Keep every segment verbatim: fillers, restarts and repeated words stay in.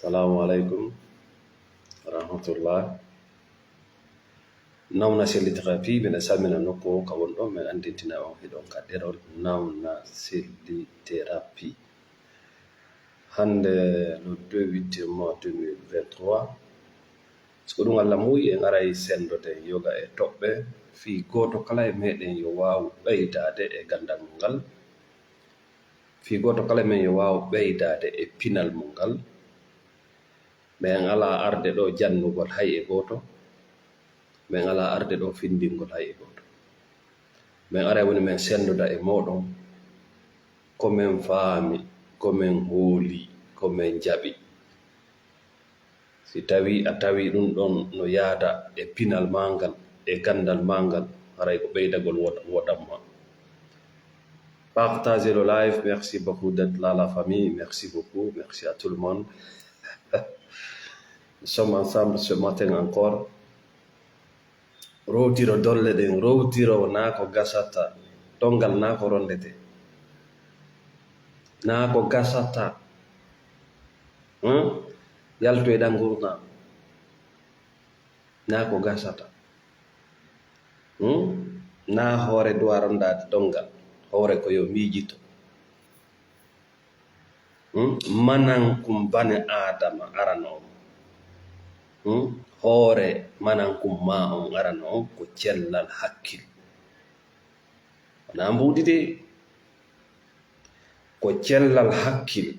Salaamu aleykum wa rahmatullah. Nawna Selli Thérapie, mbiɗa salmina nokku o ka wonɗon, min anndintina on hiɗon ka ɗerol Nawna Selli Thérapie. Hannde le deux huit mois deux mille vingt-trois, so ko ɗum Allah muuyi, en aray senndoden yoga e toɓɓe, fii gooto kala e meɗen yo waaw ɓeydaade e ganndal mum ngal, fii gooto kala e men yo waaw ɓeydaade e pinal mum ngal. Men alaa arde ɗo jannugol hay e gooto. Men alaa arde ɗo findingol hay e gooto. Men aray woni men senndoda e mooɗon ko men faami, ko men hooli, ko men jaɓi. Si tawii a tawii ɗum ɗon no yaada e pinal maa ngal, e ganndal maa ngal, haray ko ɓeydagol woɗ-, woɗan ma. Partagez le live. Merci beaucoup d'être là, la famille. Merci beaucoup. Merci à tout le monde. Nous sommes ensemble ce matin encore. Rowtiro dolle ɗen, rowtiro naa ko gasata, donngal naa ko rondetee. Naa ko gasata. Hmm? Yaltu e ɗan ngurndan. Naa ko gasata. Hmm? Naa hoore duwa rondaade donngal. Hoore ko yo miijito. Hmm? Manankum bani Aadama arano on. Hmm? Hoore manankum maa on arano on ko cellal hakkil. Wonaa mbuuɗi de. Ko cellal hakkil.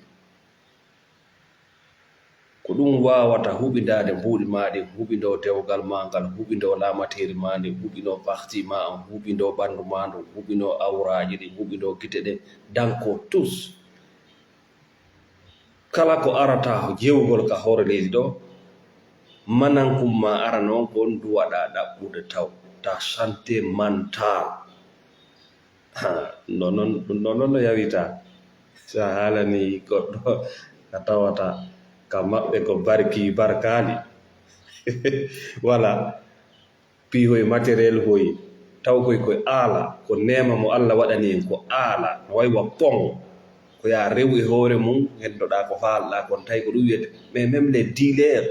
Ko ɗum waawata huɓindaade mbuuɗi maa ɗin, huɓindoo dewgal maa ngal, huɓindoo laamateeri maa ndin, huɓindoo parti maa on, huɓindoo ɓanndu maa ndun, huɓindoo awraaji ɗin, huɓindoo gite ɗen, donc tous. Kala ko arata ko jewgol ka hoore leydi ɗo, manankum maa arano on ko on duwaɗaa ɗaɓɓude taw, ta santé mentale. Ha, ɗum ɗo noon, ɗum ɗo noon no yawitaa. So a haalanii goɗɗo, a tawata ka maɓɓe ko barki barkaali. Wala piihoy matériel hoy, taw koy koy aala, ko neema mo Alla waɗani en, ko aala, no wayi wa pon. Ko yaa rew e hoore mum, heddoɗaa ko haalɗaa kon, tawi ko ɗum wiyete. Mais même les dealers,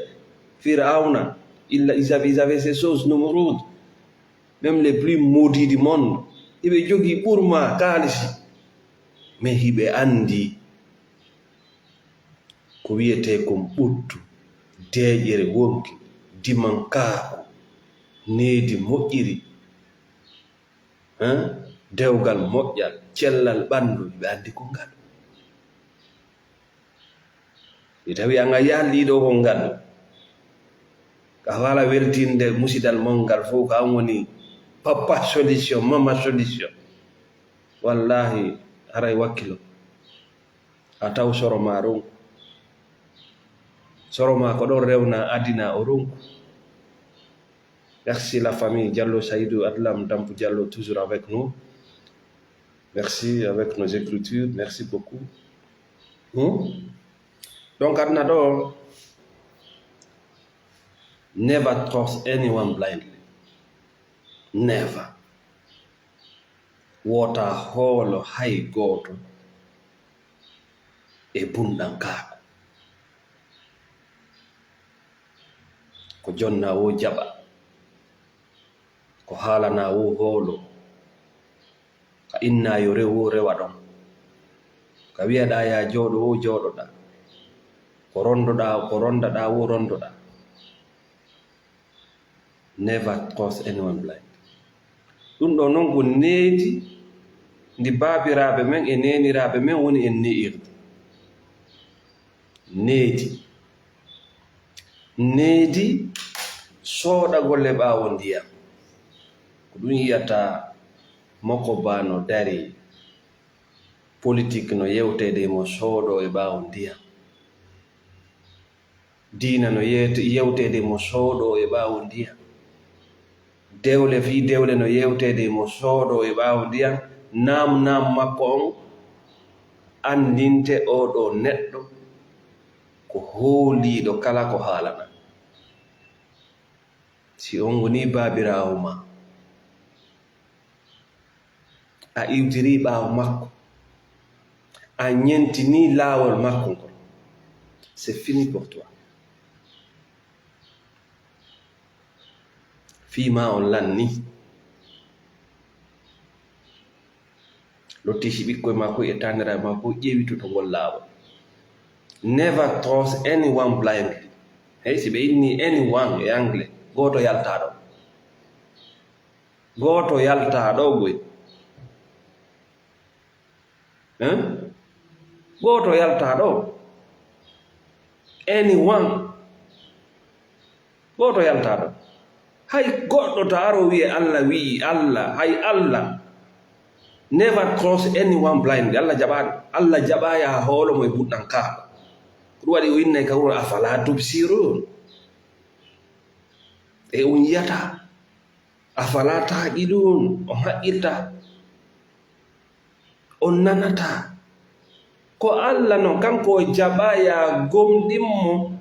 Firawna, illa ils avaient, ils avaient ces choses, Numrud. Même les plus maudits du monde, iɓe jogii ɓurma kaalisi. Mais hiɓe anndi ko wiyetee kon ɓuttu, deeƴere wonki, dimankaaku, needi moƴƴiri, hein? Dewgal moƴƴal, cellal ɓanndu, hiɓe anndi kon ngal. Mi tawi an a yaalɗii ɗo kon ngal. Ka haala weltinde musidal mon ngal fof, ka an woni papa solution, mama solution. Wallahi, haray wakkilo. A taw soro ma ronku. Soro ma ko ɗon rewna adina o ronku. Merci la famille Diallo, Saïdou, Adlam, Dampu Diallo, toujours avec nous. Merci avec nos écritures. Merci beaucoup. Hmm? Donc, aduna ɗo, never trust anyone blindly. Never. Wota hoolo hay gooto e bunɗankaaku. Ko jonna wo jaɓa, ko haalana wo hoolo, ka inna yo rew wo rewa ɗon, ka wiyaɗa ya jooɗo wo jooɗoɗa, ko rondoɗa, ko rondaɗa wo rondoɗa. Never trust anyone blind. Ɗum ɗo noon ko needi ndi baabiraaɓe men e neeniraaɓe men woni en ne'irde. Needi. Needi sooɗagol e ɓaawo ndiyam. Ko ɗum yiyata Moko Ba no dari, politik no yewteede mo sooɗo e ɓaawo ndiyam. Diina no yewte-, yewteede mo sooɗo e ɓaawo ndiyam. Dewle fii dewle no yewteede mo sooɗo e ɓaawo ndiyam. Naam, naam makko on anndinte oo ɗoo neɗɗo ko hooliiɗo kala ko haalana. Si on wonii baabiraawo maa, a iwtirii ɓaawo makko, a ñentinii laawol makko ngol, C'est fini pour toi. Fii ma on lanni. Lottiisi ɓikkoy ma koy e taaniraaɓe ma koy ƴeewitoto ngol laawol. Never trust anyone blindly. Hey, si ɓe inni anyone e anglais, gooto yaltaa ɗo. Gooto yaltaa ɗo goy. Hein? Gooto yaltaa ɗo. Anyone. Gooto yaltaa ɗo. Hay goɗɗo to aro wi'e Allah wi'i, Allah, hay Allah. Never cross anyone blindly. Allah jaɓaano. Allah jaɓaaya hoolo mo e bunɗan ka. Ko ɗum waɗi o innay ka wuro afala tubsirun. E on yiyata. Afala taqilun, on haqqilta, on nanata. Ko Allah non, kanko o jaɓa ya gomɗin mo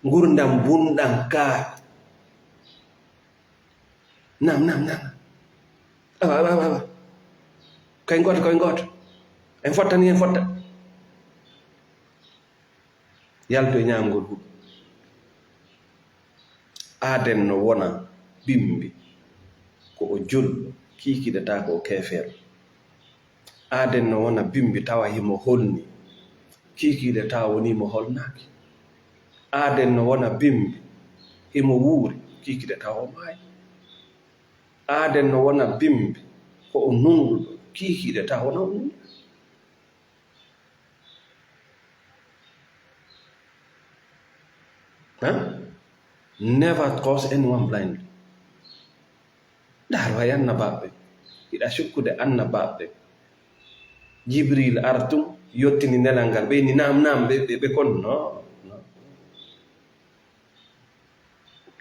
ngurdam bunɗam ka. Nam, nam, nam. Awa, awa, awa, awa. Koy gooto, koy gooto. En fottani, en fotta. Yaltu e ñaamgol huɗo. Aaden no wona bimbi ko o julɗo, kiikiɗe tawa ko o keefeero. Aaden no wona bimbi tawa himo holni, kiikiɗe tawa woni mo holnaaki. Aaden no wona bimbi himo wuuri, kiikiɗe tawa o maayi. Aaden no wona bimbi ko o nunɗuɗo, kiikiɗe tawa wona o nunɗuɗo. Huh? Never trust anyone blindly. Ndaar way annabaaɓe. Hiɗa sukkude annabaaɓe. Jibril artum, yottini nelal ngal. Ɓe ni naam, naam, ɓe, ɓe, ɓe kon. No, no.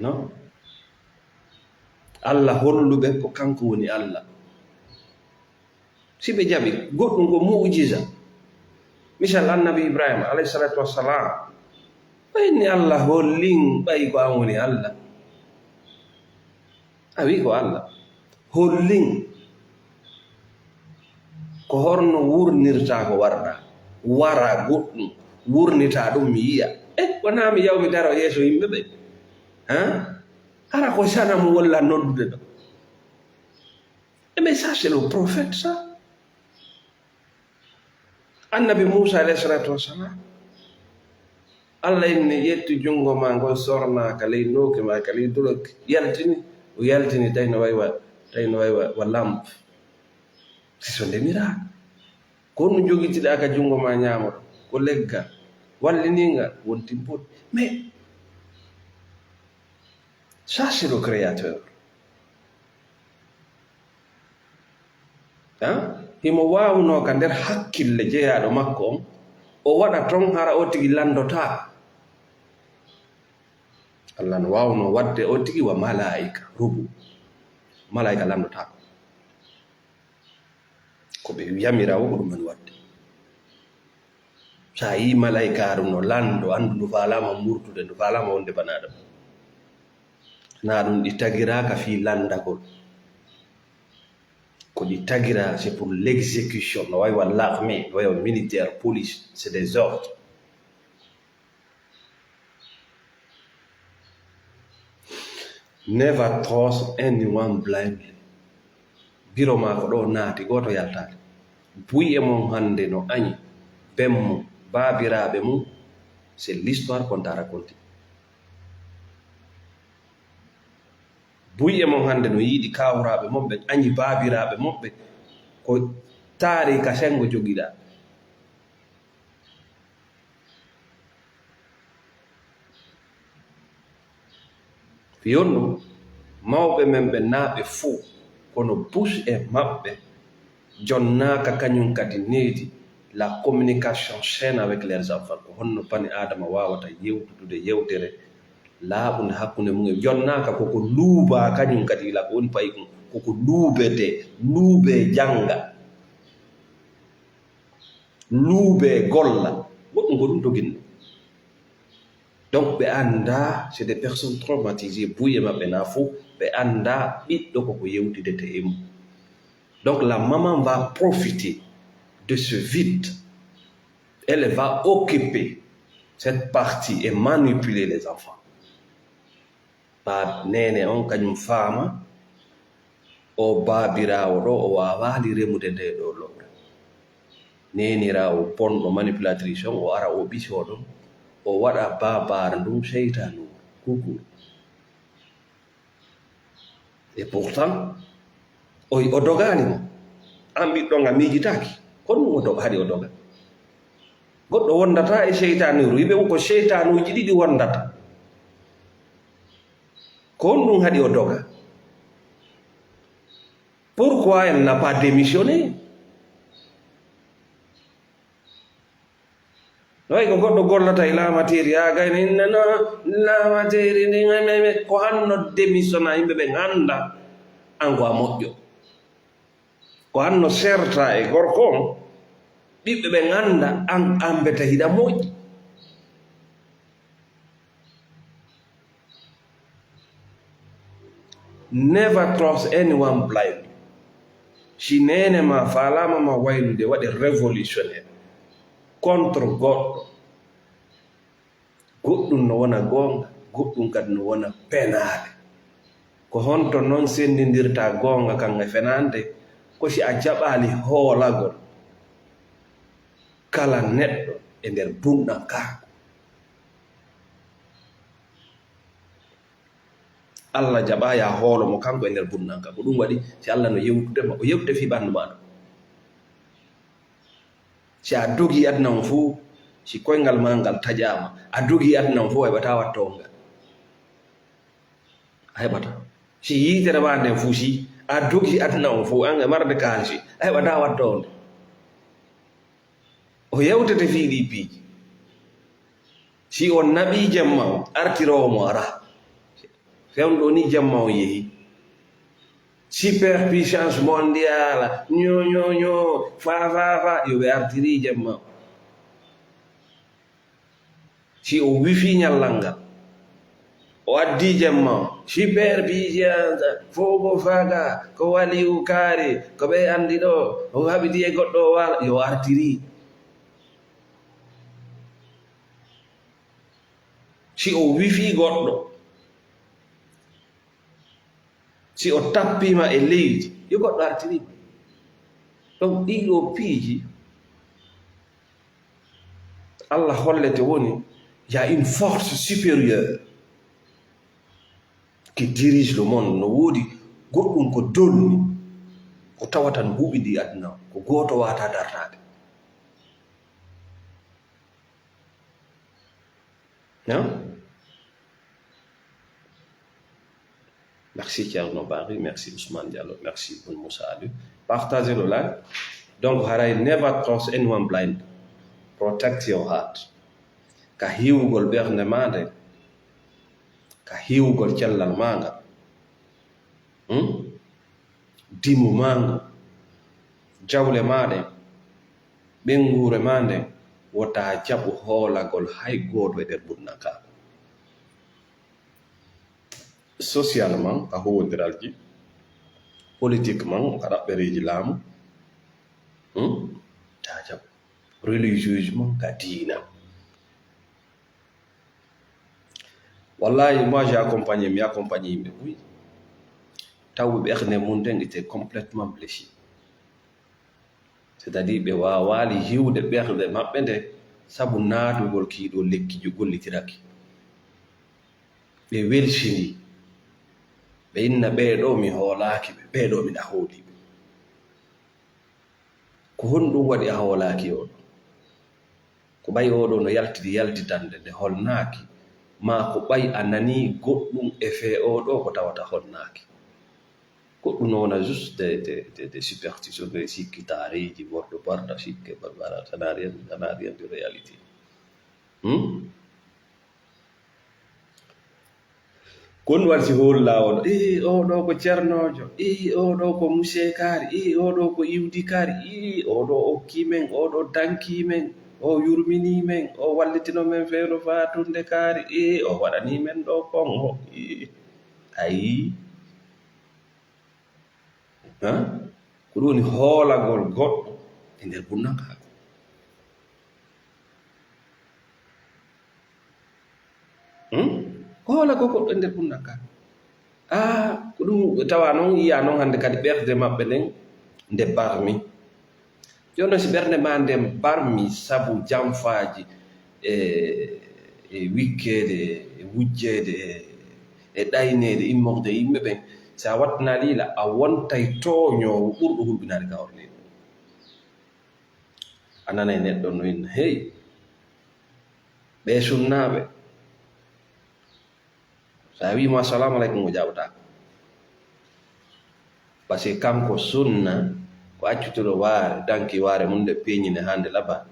No. Allah holluɓe ko kanko woni Allah. Si ɓe jaɓi, goɗɗum ko mu'jiza. Misal, Annabi Ibrahima, alayhi salatu wassalam, ɓay ni Allah hollin, ɓay ko an woni Allah. A wi ko Allah. Hollin ko horno wurnirta ko warɗa. Wara goɗɗum, wurnita ɗum mi yiya. E, wona mi yaw mi daro yeeso yimɓe ɓe. Ha? Hara ko sanamu walla noddude ɗo. E mais ça, c'est le prophète, ça. Annabi Muusa, alayhi salatu wassalam, Allah inni, ƴetti junngo ma ngol, sorna ka ley nooki ma, ka ley doloki, yaltini, o yaltini, tawi no wayi wa, tawi no wayi wa, wa lampe. C'est son demi-miracle. Ko honɗum jogitiɗaa ka junngo ma ñaamo ɗo? Ko leggal. Walliningal, wonti mboɗi. Mais, ça, c'est le créateur. Himo waawunoo ka nder hakkille jeyaaɗo makko on, o waɗa ton hara o tigi lanndotaako. Allah no waawnoo waɗde o tigi wa malaa'ika, rubu. Malaa'ika lanndotaako. Ko ɓe yamira o, ko ɗum woni waɗde. So a yii malaykaaru no lanndo, anndu ndu faalaama murtude, ndu faalaama wonde bana Adama. Naa ɗum ɗi tagiraaka fii lanndagol. Ko ɗi tagiraa, c'est pour l'exécution. No wayi wa l'armée, no wayi wa militaire, police, c'est des ordres. Never trust anyone blindly. Biro maako ɗo naati, gooto yaltaali. Buy'e mon hannde no añi, ben mum, baabiraaɓe mum, c'est l'histoire qu'on t'a raconté. Buy'e mon hannde no yiɗi kawraaɓe mon ɓen, añi baabiraaɓe mon ɓen, ko taariika senngo jogiɗaa. Fii honɗum? Mawɓe men ɓen naa ɓe fuu, kono Bush e maɓɓe jonnaaka kañum kadi needi la communication saine avec leurs enfants. Ko honno bani Aadama waawata yewtudude yewtere laaɓunde hakkunde mum e jonnaaka koko luubaa kañum kadi ila ko woni payi ɗum, koko luubetee, luubee jannga. Luubee golla, goɗɗum ko ɗum doginɗo. Donc ɓe anndaa, c'est des personnes traumatisées, buy'e maɓɓe naa fof, ɓe anndaa ɓiɗɗo koko yewtidete e mum. Donc la maman va profiter de ce vide, Elle va occuper cette partie et manipuler les enfants. Ɓa neene on kañum faama o baabiraawo ɗo o waawaali remude nde ɗo lowre. Neeniraawo bonɗo manipulatrice on o ara o ɓisoo ɗon o waɗa baabaara ndun seytaanu kuku. Et pourtant o o dogaali mo. An ɓiɗɗo nga miijitaaki kon ɗum o doga haɗi o doga. Goɗɗo wondata e seytaaniru yiɓe ko seytaanuuji ɗiɗi wondata. Ko honɗum haɗi o doga? Pourquoi elle n'a pas démissionné? Way ko goɗɗo gollata e laamateeri haa gayna innana laamateeri ndi ko hanno démissionna yimɓe ɓe ngannda an ko a moƴƴo. Ko hanno serta e gorko on ɓiɓɓe ɓe ngannda an ambeta hiɗa moƴƴi. Never trust anyone blind. Si neene ma faalaama ma waylude waɗe révolutionnaire contre goɗɗo, goɗɗum no wona goonga goɗɗum kadi no wona penaale. Ko honto noon senndindirta goonga kan e fenaande? Ko si a jaɓaali hoolagol kala neɗɗo e nder bunɗankaaku. Allah jaɓa ya hoolo mo kanko e nder bunɗanka. Ko ɗum waɗi si Allah no yewtude ma o yewtude fii ɓanndu maaɗa. Si a dogi aduna on fuu si koyngal maa ngal taƴaama a dogi aduna on fuu a heɓataa wattoongal. A heɓataa si yiitere maa nden fuu si a dogi aduna on fuu an e marde kaalisi a heɓataa wattoonde. O yewtete fii ɗii piiji. Si on naɓii jemma on artiroowo mo ara. Fewndo ni jemma on yehi. Superpuissance mondiala ño ño ño fa fa fa yo ɓe artirii jemma on. Si o wifii ñallal ngal o addii jemma on superpuissance fogo faga ko waliyu kaari ko ɓe anndi ɗo o haɓidi e goɗɗo o waala yo artirii. Si o wifii goɗɗo si o tappiima e leydi yo goɗɗo artiriima. Donc ɗiɗo piiji Allah hollete woni ya une force supérieure qui dirige le monde. No woodi goɗɗum ko donni ko tawata no huɓidi aduna ko gooto wata dartaade. Hein? Merci Thierno Barry, merci Ousmane Diallo, merci Boun Moussa Ali. Partagez le live. Donc, haray never trust anyone blind. Protect your heart. Ka hiwugol ɓernde ma nden, ka hiwugol cellal ma ngal. Hmm? Dimu maa ngu, jawle maa ɗen, ɓeynguure maa nden, wota jaɓu hoolagol hay gooto e nder bunna ka. Sosiyaal man ka huwondiralji, politik man ka ɗaɓɓereeji laamu, hmm? Ta jaɓu religieuji man ka diina. Wallahi moi j'ai accompagné mi accompagné yimɓe buy tawi ɓerde mum nden était complètement blessé. C'est à dire ɓe wawaali hiwde ɓerde maɓɓe nde sabu naatugol kiiɗo lekki jo gollitiraki. Ɓe welsini ɓe inna ɓeeɗo mi hoolaaki ɓe ɓeeɗo miɗa hooliɓe. Ko honɗum waɗi a hoolaaki oɗo? Ko ɓay oɗo no yaltidi yaltitande nde holnaaki maa ko ɓay a nanii goɗɗum e fee oɗo ko tawata holnaaki. Goɗɗum no wona juste de, de, de, de superstition de sikki taareeji borɗo barda sikke barbara ça n'a rien, ça n'a rien de réalité. Hmm? Kon wal si hoolu laawol ii oo ɗoo ko cernoojo ii oo ɗoo ko musee kaari ii oo ɗoo ko iwdi kaari ii oo ɗoo okkii men oo ɗoo dankii men oo yurminii men oo wallitino men fewndo faatunde kaari ii o waɗanii men ɗoo kongo ii. Ayi. Ko ɗum woni hoolagol goɗɗo e nder bunnankaaku. Hmm? Ko hoolagol goɗɗo e nder ɗum ɗon ka. Ah, ko ɗum ɓe tawa noon, yiya noon hannde kadi ɓerɗe maɓɓe ɗen nde barmi. Jooni noon, si ɓernde maa nden barmi sabu janfaaji e, e wikkeede, e wujjeede, e, e ɗayneede, immorde e yimɓe ɓen, si a wattanaa liila, a wontay tooñoowo ɓurɗo hulɓinaade ka horliiɓe. A nanay neɗɗo no inna, "Hey, ɓee sunnaaɓe." So a wii mo, "Assalamu aleykum," o jaabataako. Parce que kanko sunna ko accutuɗo waare, danki waare mum nde peeñine haa nde laba,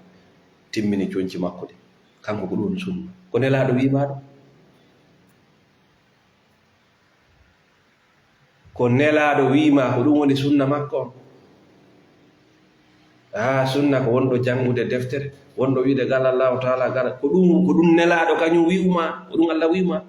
timmini conci makko ɗi. Kanko ko ɗum woni sunna. Ko Nelaaɗo wii ma ɗum. Ko Nelaaɗo wii ma, ko ɗum woni sunna makko on. Aa, sunna ko wonɗo janngude deftere, wonɗo wiide qala Allahu taala, qala, ko ɗum, ko ɗum Nelaaɗo kañum wi'u ma, ko ɗum Allah wi'u ma.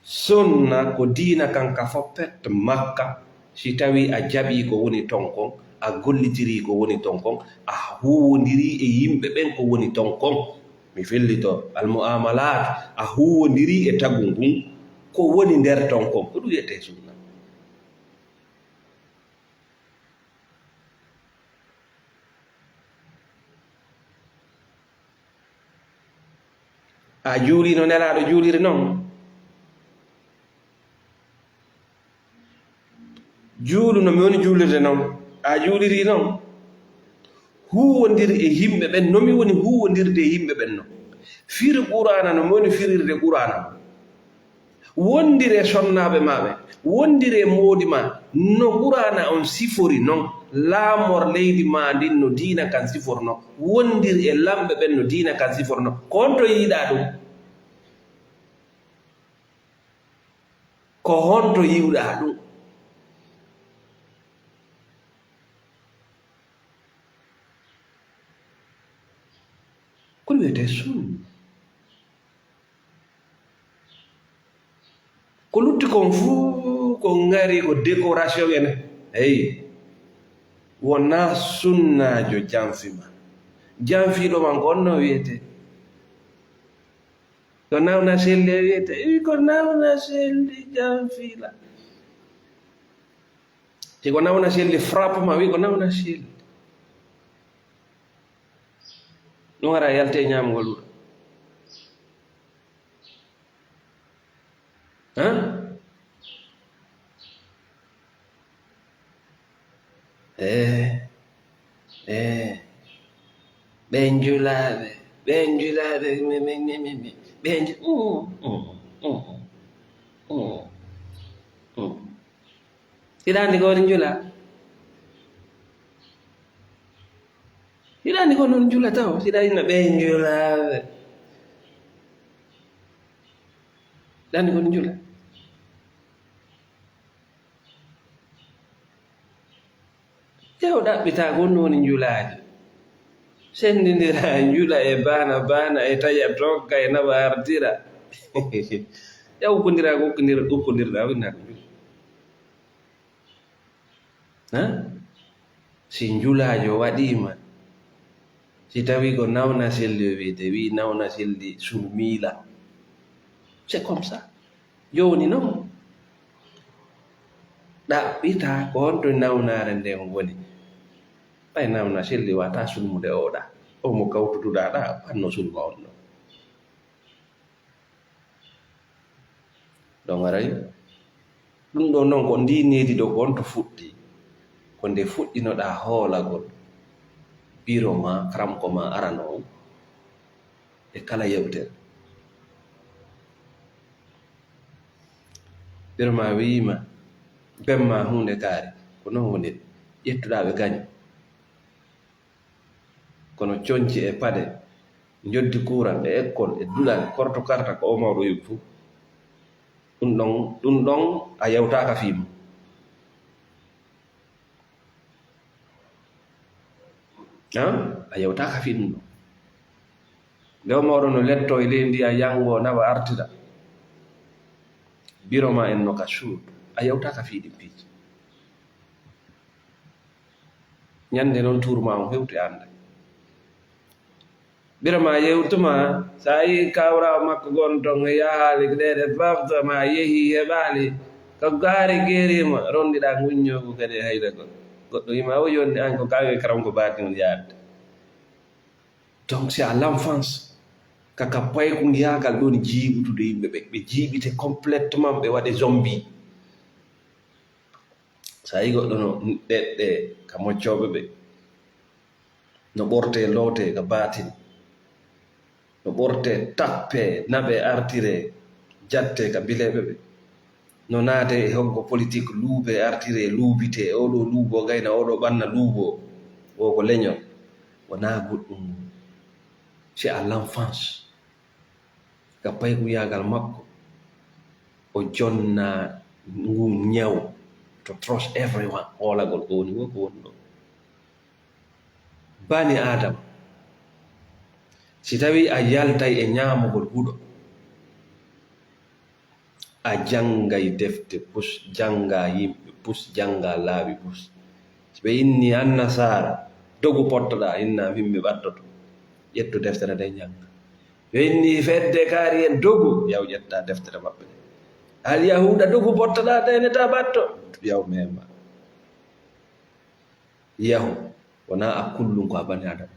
Sunna ko diina kan ka foppet Makka, si tawii a jaɓii ko woni ton kon, a gollitirii ko woni ton kon, a huuwondirii e yimɓe ɓen ko woni ton kon. Mi fellito, al mu'amalat, a huuwondirii e tagu ngun, ko woni nder ton kon, ko ɗum wiyetee sunna. A juulii no Nelaaɗo juuliri non? Juulu no mi woni juulirde non. A juulirii non? Huuwondir e yimɓe ɓen no mi woni huuwondirde e yimɓe ɓen non. Fir Qur'aana no mi woni firirde Qur'aana. Wondir e sonnaaɓe maa ɓen, wondir e moodi maa, no Qur'aana on sifori non, laamor leydi maa ndin no diina kan sifori non, wondir e lamɓe ɓen no diina kan sifori non. Ko honto yiɗaa ɗum? Ko honto yiɗaa ɗum? Ko ɗum wiyetee sunna. Ko lutti kon fuu, ko ngari ko décoration en. Eyi, wonaa sunnaajo janfi ma. Janfiiɗo ma ko on no wiyetee? Ko nawna selli e wiyetee? Wi ko nawna selli janfiila. Te ko nawna selli frappe ma, wi ko nawna selli. Ɗum wara yalti e ñaamgol wuro. Hã? Eh, eh. Ɓen julaaɓe, ɓen julaaɓe, mi, mi, mi, mi, mi, ɓen ju-, mm, mm, mm, mm, mm, mm. Hiɗa anndi ko woni njula? Hiɗa anndi ko non njula taw? Hiɗa inna ɓee njulaaɓe. Hiɗa anndi ko non njula? Te o ɗaɓɓitaa ko non woni njulaaji. Senndindira njula e baana, baana e taƴa, dogga e naɓa, artira. Ƴaw ukkondiraa ko ukkondir-, ukkondirɗaa, winnaa ko njula. Hã? Si njulaajo waɗiima, si tawii ko nawna selli o wiyetee, wii nawna selli sulmiila. C'est comme ça. Jooni non, ɗaɓɓitaa ko honto nawnaare nden woni. Ɓay nawna selli wata sulmude oɗa. O mo kawtuduɗaa ɗa, ɓanno sulma on ɗon. Ɗon aray, ɗum ɗoo non ko ndii needi ɗoo, ko on to fuɗɗi. Ko nde fuɗɗinoɗaa hoolagol biro maa, karamko maa arano on e kala yewtere. Biro maa wi'ii ma, ben maa huunde kaari, ko non woni ƴettuɗaa ɓe gaño. Kono conci e paɗe, njoddi kuuran e ekkol e duɗal, korto karta ko o mawɗo yoɓi fof. Ɗum ɗon, ɗum ɗon a yewtaaka fii mum. An, a yewtaaka fii ɗum ɗon. Nde o mawɗo no lettoo e ley ndiyan, yanngo, nawa, artira. Biro ma en no ka suudu. A yewtaaka fii ɗin piiji. Ñande non tuur ma on hewti annde. Ɓira ma yewtuma, so a yii kawraawo makko gon ton e yahaali ɗeɗe bafta ma yehi heɓaali, ko gaari geerima, rondiɗa ngun ñoogu kadi e haydagol. Goɗɗo yima o yonni an ko gawe karam ko baati on yaade. Donc c'est à l'enfance. Kaka paykun yagal ɗon jiiɓutude yimɓe ɓe, ɓe jiiɓite complètement, ɓe waɗe zombie. So a yii goɗɗo no ɗeɗɗe ka moccooɓe ɓe, no ɓorte loote ka baatin, no ɓorte tappe naɓe artire jatte ka bileeɓe ɓe, no naate e hoggo politik luube artire luubite, oɗo luubo gayna, oɗo ɓanna luubo, o ko leñol. Wonaa goɗɗum, c'est à l'enfance. Ka paykuyaagal makko, o jonna ngun ñaw to trust everyone, hoolagol ko woni wo ko woni ɗo. Bani Aadama, si tawii a yaltay e ñaamugol huɗo, a janngay defte pus, jannga yimɓe pus, jannga laawi pus. Si ɓe inni annasaara, dogu pottoɗaa, inna min mi ɓattoto. Ƴettu deftere nde njannga. Ɓe inni fedde kaari en dogu, yaw ƴetta deftere maɓɓe nde. Alyahuuda dogu pottoɗaa, deneta ɓatto. Yaw mema. Yahu, wonaa a kullun ko a bani Aadama.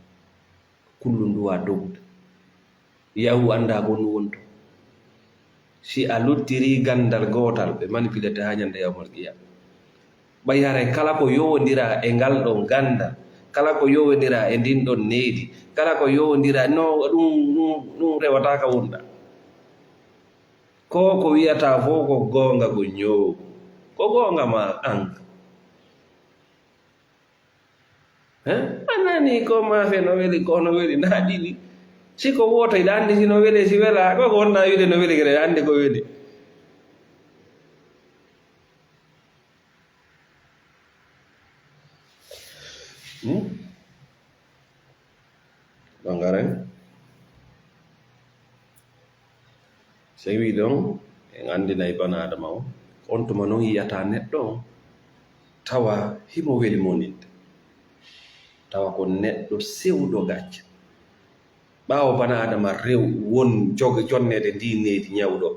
Kullun duwa dogude. Yahu annda ko nu wonto. Si a luttiri ganndal gootal, ɓe manipilete haa ñande yawmal qiyama. Ɓay haray kala ko yowondira e ngal ɗon ganndal, kala ko yowondira e ndin ɗon needi, kala ko yowondira, no, ɗum, ɗum, ɗum rewata ka wonɗa. Ko ko wiyata fof ko goonga ko ñoowu. Ko goonga ma an. Hein? A nani ko maafe no weli, ko no weli, na ɗiɗi. Si ko wooto, iɗa anndi si no weli, si wela, ko ko wonna wiide no weli, kadi iɗa anndi ko weli. Hmm? Ɗo ngaren. Sey wi ɗon, en anndinay bana Adama o, on tuma non yiyata neɗɗo on, tawa himo weli moninde. Tawa ko neɗɗo sewɗo gacce. Ɓaawo bana Adama rew won jog-, jonneede ndi needi ñawɗo,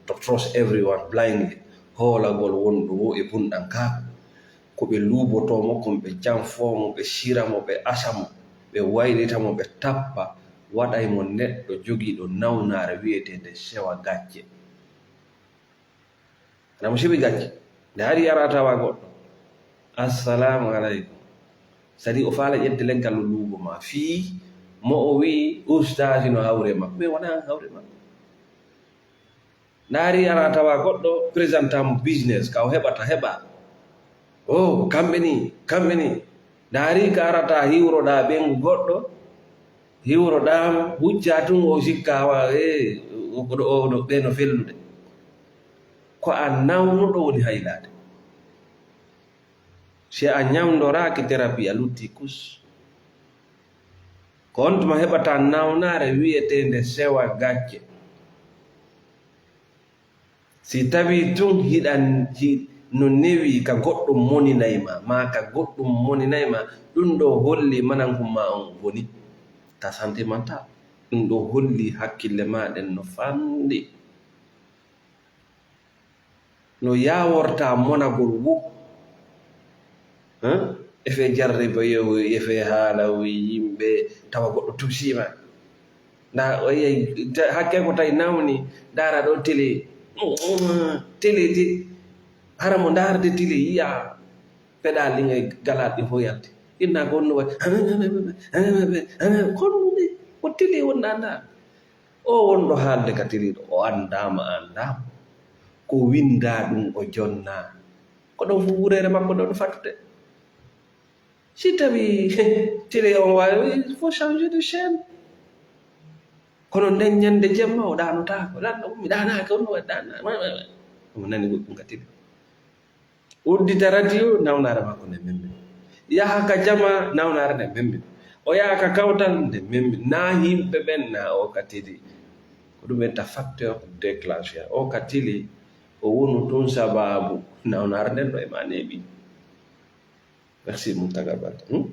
to trust everyone blindly, hoolagol wonɗo wo e bunɗankaaku. Ko ɓe luubotoo mo kon, ɓe janfoo mo, ɓe sira mo, ɓe asa mo, ɓe waylita mo, ɓe tappa, waɗay mo neɗɗo jogiiɗo nawnaare wi'eteende sewa gacce. Ana mo sewi gacce, nde hari yara tawa goɗɗo, "Assalaamu aleykum." Sadi o faala ƴetde leggal o luubo ma, fii mo o wi'i ustaasi no hawre makko, mais wonaa hawre makko. Ndaari ara tawa goɗɗo présenta mo business ka o heɓata heɓa. O, kamɓe ni, kamɓe ni. Ndaari ka arata hiwroɗa ɓen goɗɗo, hiwroɗa mo, hucca tun o sikka wa, e, o, o, o, o, ɓe no fellude. Ko a nawnuɗo woni haylaade. Si a ñamdoraaki terapi, a lutti kus. Ko on tuma heɓata nawnaare wi'eteende sewa gacce. Si tawii tun hiɗan, hi-, no newi ka goɗɗum moninay ma, maa ka goɗɗum moninay ma, ɗum ɗo holli manankum ma on boni. Ta sentimental. Ɗum ɗo holli hakkille ma ɗen no fanɗi. No yaaworta monagol wo. Hein? Efe jarriba yo, efe haala wi yimɓe, tawa goɗɗo tusiima. Nda o yehi, ta-, hakke ko tawi nawni, ndaara ɗo télé. Télé ti, hara mo ndaarde télé, yiya peɗa liŋay galaɗi fof yalti. Inna ko honno waɗi? Kono ɗum ɗi, ko télé wonɗa nda. O wonɗo haalde ka télé ɗo, o anndaama, anndaama. Ko winnda ɗum o jonna. Ko ɗon fof wureere makko ɗon fattude. Si tawi télé on waawi, il faut changer de chaîne. Kono nden ñande jemma o ɗaanotaako. Lanɗo mi ɗaanaaka, on no waɗi ɗaana-, omo nani goɗɗum ka télé. Uddita radio, nawnaare makko nde memmi. Yaha ka jama, nawnaare nde memmi. O yaha ka kawtal, nde memmi. Na yimɓe ɓen, na o ka télé. Ko ɗum enta facteur déclencheur. O ka télé, o wonu tun sababu nawnaare nden ɗo e ma neeɓi. Merci, Muntaga Bal. Hmm?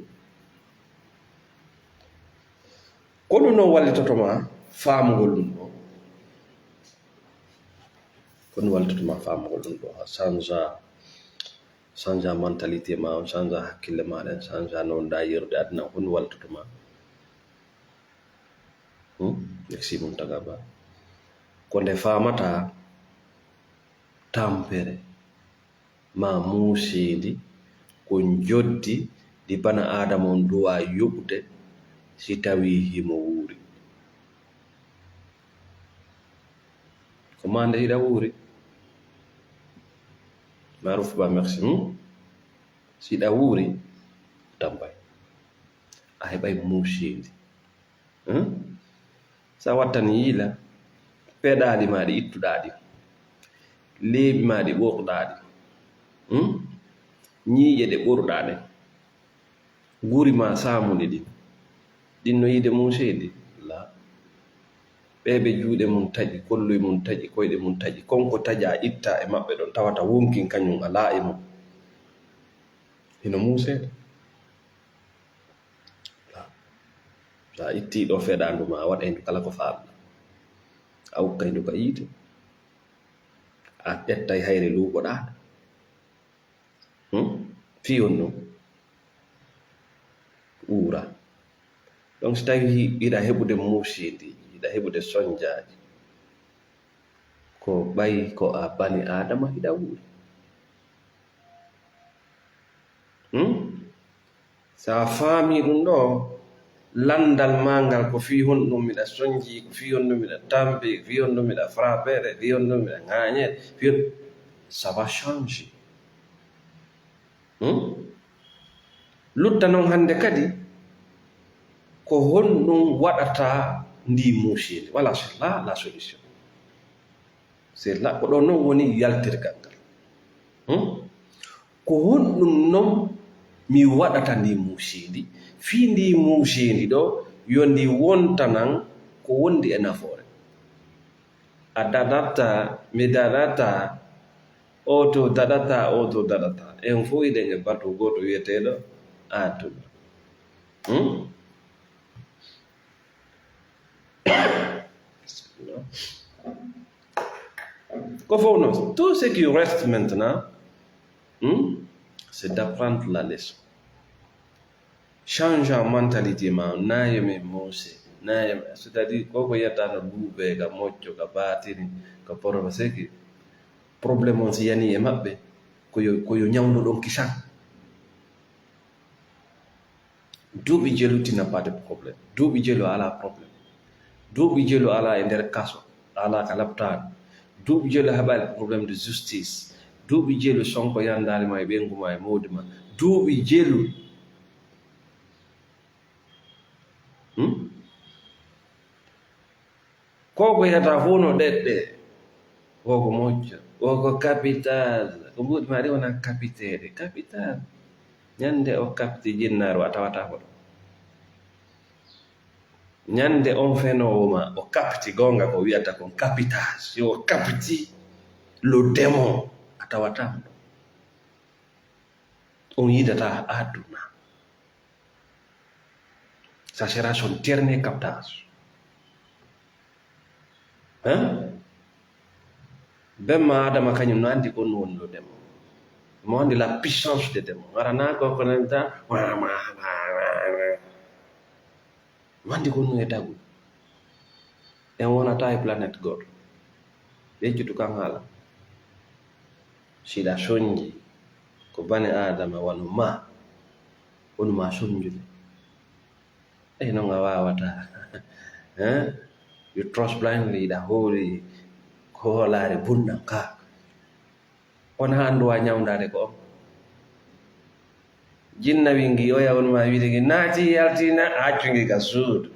Ko ɗum ɗon wallitoto ma faamugol ɗum ɗo? Ko ɗum wallitoto ma faamugol ɗum ɗo? A change, change mentalité ma on, change hakkille ma ɗen, change no ndayirde aduna, ko ɗum wallitoto ma? Hmm? Merci Muntaga Ba. Ko nde faamata tampere ma muuseendi ko njoddi ndi bana Aadama on duwaa yoɓude si tawii himo wuuri. Ko maa nde hiɗa wuuri. Maruf Ba, merci. Hmm? Si hiɗa wuuri, tampay. A heɓay muuseendi. Hmm? Sa wattani yiila, peɗaali maa ɗi ittuɗaa ɗin, leeɓi maa ɗi ɓorɗaa ɗin, hmm? Ñiiƴe ɗe ɓorɗaa ɗen, guri maa saamuɗi ɗin, ɗin no yiide muuseendi? Laa. Ɓee ɓe juuɗe mun taƴi, kolluy mun taƴi, koyɗe mun taƴi, kon ko taƴaa ittaa e maɓɓe ɗon, tawata wonkin kañun alaa e mun. Hino muusee de. Sa ittii ɗoo feɗaandu maa, a waɗay ndu kala ko faalɗaa. A ukkay ndu ka yiite. A ƴettay hayre luuɓoɗaa. Hmm? Fii honɗun? Uura. Donc, si tawii hiɗa heɓude muuseendi, hiɗa heɓude sonjaaji, ko ɓay ko a bani Aadama hiɗa wuuri. Hmm? Sa faamii ɗum ɗoo, lanndal maa ngal ko fii honɗun miɗa sonji, ko fii honɗun miɗa tampi, fii honɗun miɗa frappere, fii honɗun miɗa ŋaañe, fii hon-, ça va changer. Hmm? Lutta non hannde kadi, ko honɗun waɗata ndii muuseendi? Voilà, c'est là la solution. C'est là, ko ɗon non woni yaltirgal ngal. Hmm? Ko honɗun non mi waɗata ndii muuseendi? Fii ndii muuseendi ɗoo, yo ndi wontanan ko wondi e nafoore. A daɗataa, mi daɗataa, oo too daɗataa, oo too daɗataa. En fow hiɗen e batu gooto wi'eteeɗo aduna. Hmm? Ko fow non, tout ce qui reste maintenant, hmm, c'est d'apprendre la leçon. Change mentalité ma, naye me mose, naye me, c'est-à-dire, ko ko yetta no duube, ka mocco, ka batiri, ka poroba, c'est que problème on si yani e maɓɓe, ko yo, ko yo ñawndo ɗon kisan. Duuɓi jelu, tu n'as pas de problème. Duuɓi jelu alaa problème. Duuɓi jelu alaa e nder kaso, alaa ka laptaani. Duuɓi jelu heɓaali problème de justice. Duuɓi jelu Sonko yandaali ma e ɓeyngu ma e moodi ma. Duuɓi jelu. Hmm? Ko ko yata fof no ɗeɗɗe. O ko moƴƴo, o ko capital. Ko mbuuɗi maa ɗi wona capiteede. Capital. Ñande o kapti jinnaaru, a tawata ko ɗo. Ñande on fenoowo ma, o kapti goonga ko wiyata kon capital. Si o kapti le démon, a tawata mo ɗo. On yidata aduna. Ça sera son dernier captage. Hein? Ben ma Adama kañum no anndi ko ɗum woni le démon. Mo anndi la puissance de démon. Wara na ko ko nanta. Mo anndi ko ɗum e tagu. En wonata e planète gooto. Yejjutu kan haala. Si hiɗa sonji ko bani Adama wano ma, wonu ma sonjude. Ey, non a waawata. Hein? You trust blindly, hiɗa hooli ko hoolaare bunɗam ka. On haa annduwa ñawndaade ko on. Jinna wi ngi oya on ma wiide ngi naati yaltina, a accu ngi ka suudu.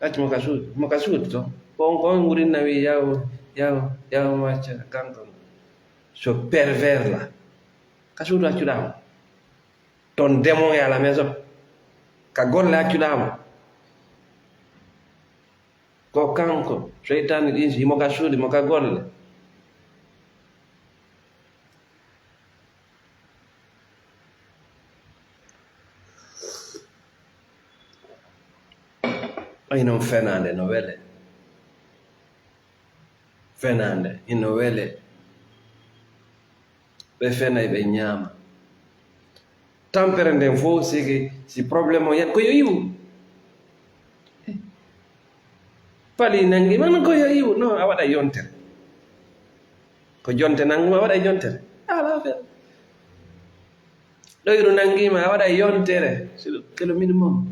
Accu mo ka suudu, mo ka suudu to. Ko on, ko on ngurinna wi yaw, yaw, yaw macca kanko. So pervers la. Ka suudu accuɗaa mo. Ton démon e à la maison. Ka golle accuɗaa mo. Ko kanko, seytaane ɗin, himo ka suudu, himo ka golle. Ay non, fenaande no wele. Fenaande hino wele. Ɓe fenay, ɓe ñaama. Tampere nden fof, sigi si problème o yiyat, ko yo iwu. Pali nangi ma, ko yo iwu. Non, a waɗa yontere. Ko jonte nangu ma, a waɗa yontere. Ala affaire. Ɗoyru nangi ma, a waɗa yontere. C'est le, c'est le minimum.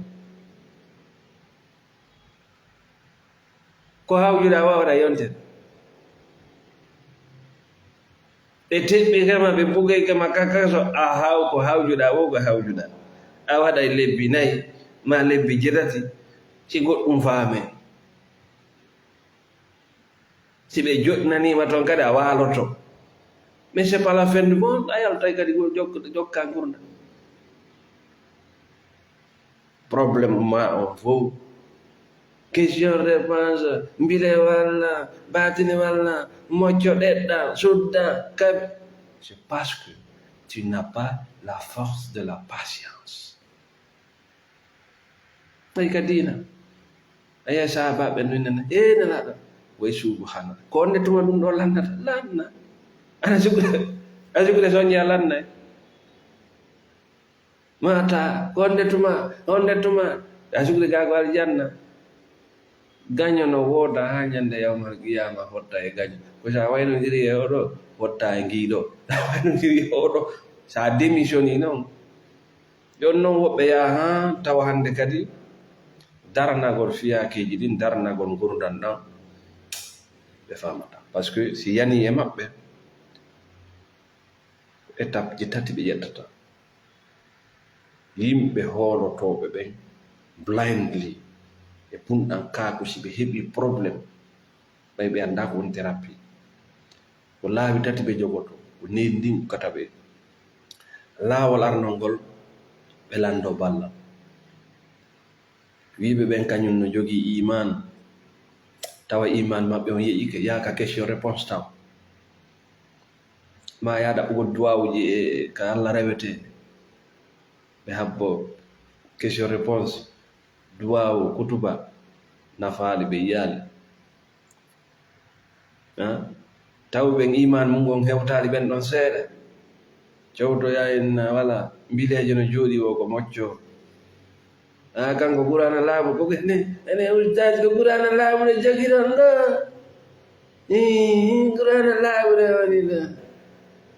Ko hawjuɗa, a waɗa yontere. Ɓe teɓɓi kama, ɓe bugay kama, kakaso a haw ko hawjuɗa, wo ko hawjuɗa. A waɗay lebbi nayi, ma lebbi jeetati, si goɗɗum faame. Si ɓe joɗnaniima toon kadi, a waaloto. Mais c'est pas la fin du monde, a yaltay kadi, jokka ngurndan. Problème ma on fof. Question réponse, mbile walla, batini walla, mocco ɗeɗɗa, sudda, kabi. C'est parce que tu n'as pas la force de la patience. Tawi ka diina. A yiya sahabaaɓe no nana, "Ee, Nelaaɗo, way subhanallah. Ko onde tuma ɗum ɗo landata?" Lanna. Ana sukre, ana sukre soñña lanna. Mata, ko onde tuma, onde tuma. A sukre gaago aljanna. Gaño no wooda haa ñande yawmal qiyaama, hotta e gaño. Ko sa waynondiri e oɗo, hotta e ngiiɗo. Sa waynondiri e oɗo, sa démissioni noon. Jooni noon woɓɓe yaha haa tawa hannde kadi daranagol fiyaakeeji ɗin, daranagol ngurndan ɗan, ɓe faamata. Parce que si yani e maɓɓe, ko étape ji tati ɓe ƴettata. Yimɓe hoolotooɓe ɓen blindly e punɗan kaaku, si ɓe heɓi problème, ɓay ɓe anndaa ko woni thérapie. Ko laawi tati ɓe jogoto, ko neendi ndin ukkata ɓe. Laawol arnol ngol, ɓe lanndo ballal. Wiiɓe ɓen kañum no jogii iman, tawa iman maɓɓe on yeƴike, yaha ka question réponse taw. Ma yaha ɗaɓɓugol duwawuji e ka Alla rewete, ɓe habbo question réponse, duwawu, kutuba, nafaali ɓe yiyaali. Ah, taw ɓen iman mun ngon hewtaali ɓen ɗon seeɗa. Cewtoya en, wala mbileejo no jooɗi wo ko mocco. Ah, kanko Qur'aana laaɓu ko ne, ene ustaz ko Qur'aana laaɓu ne jogiɗon ɗo. Ih, Qur'aana laaɓu ne woni ɗo.